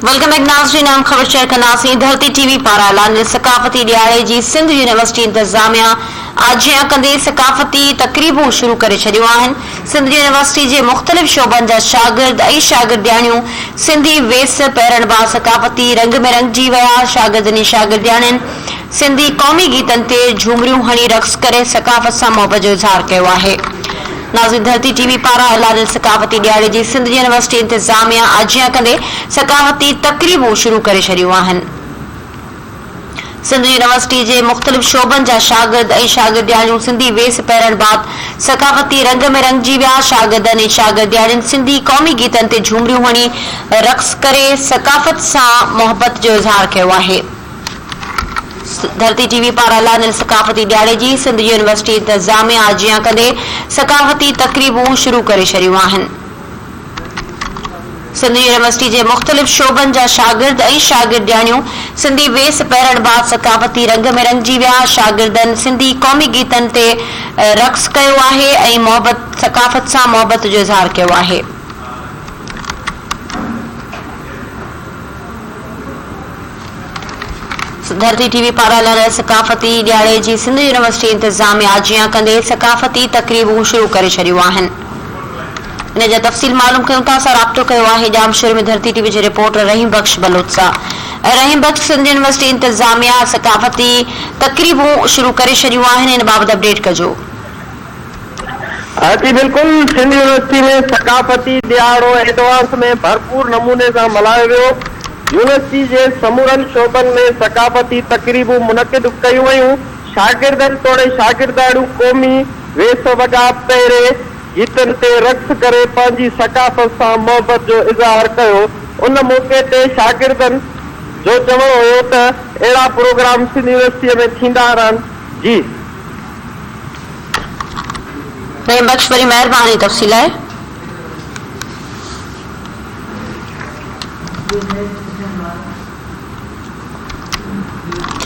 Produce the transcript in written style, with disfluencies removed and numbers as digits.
Welcome back ناظرين اهم خبر شيئر ڪنداسين ڌرتي ٽي وي پاران اعلانيل ثقافتي ڏهاڙي جي سنڌ يونيورسٽي انتظاميا آجيان ڪندي ثقافتي تقريبون شروع ڪري ڇڏيون آهن سنڌ يونيورسٽي جي مختلف شعبن جا شاگرد ۽ شاگردياڻيون سنڌي ويس پهرڻ بعد ثقافتي رنگ ۾ رڱجي ويا شاگردن ۽ شاگردياڻين سنڌي قومي گيتن تي جهومريون هڻي رقص ڪري ثقافت سان محبت جو اظهار ڪيو آهي. ناظرين ڌرتي ٽي وي پاران اعلانيل ثقافتي ڏهاڙي جي سنڌ يونيورسٽي انتظاميا آجيان ڪندي ثقافتي تقريبون شروع ڪري ڇڏيون آهن. سنڌ يونيورسٽي جي مختلف شعبن جا شاگرد ۽ شاگردياڻيون سنڌي ويس پهرڻ بعد ثقافتي رنگ ۾ رڱجي ويا، شاگردن ۽ شاگردياڻين سنڌي قومي گيتن تي جهومريون هڻي رقص ڪري ثقافت سان محبت جو اظهار ڪيو آهي. ڌرتي ٽي وي پاران اعلانيل ثقافتي ڏهاڙي جي سنڌ يونيورسٽي انتظاميا آجيان ڪندي ثقافتي تقريبون شروع ڪري ڇڏيون آهن. سنڌ يونيورسٽي جي مختلف شعبن جا شاگرد ۽ شاگردياڻيون سنڌي ويس پهرڻ بعد ثقافتي رنگ ۾ رڱجي ويا، شاگردن سنڌي قومي گيتن تي رقص ڪيو آهي ۽ محبت ثقافت سان محبت جو اظهار ڪيو آهي. ڌرتي ٽي وي پاران لڙيل ثقافتي ڏهاڙي جي سنڌ يونيورسٽي انتظاميا آجيان ڪندي ثقافتي تقريبون شروع ڪري ڇڏيون آهن. ان جا تفصيل معلوم ڪيون ٿا سان رابطو ڪيو آهي ڄامشوري ۾ ڌرتي ٽي وي جي رپورٽر رحيم بخش بلوچ سان رحيم بخش سنڌ يونيورسٽي انتظاميا ثقافتي تقريبون شروع ڪري ڇڏيون آهن ان بابت اپڊيٽ ڪجو. جي بلڪل سنڌ يونيورسٽي ۾ ثقافتي ڏهاڙو ايڊوانس ۾ ڀرپور نموني سان ملهايو ويو، يونيورسٽي جي سمورن شعبن ۾ ثقافتي تقريبون منعقد ڪيون ويون، شاگردن توڙي شاگردياڻيون قومي ويس وڳا پهري گيتن تي رقص ڪري پنهنجي ثقافت سان محبت جو اظهار ڪيو، ان موقعي تي شاگردن جو چوڻ هيو ته اهڙا پروگرام سنڌ يونيورسٽي ۾ ٿيندا رهن، جي. رحيم بخش وڏي مهرباني تفصيل لاء.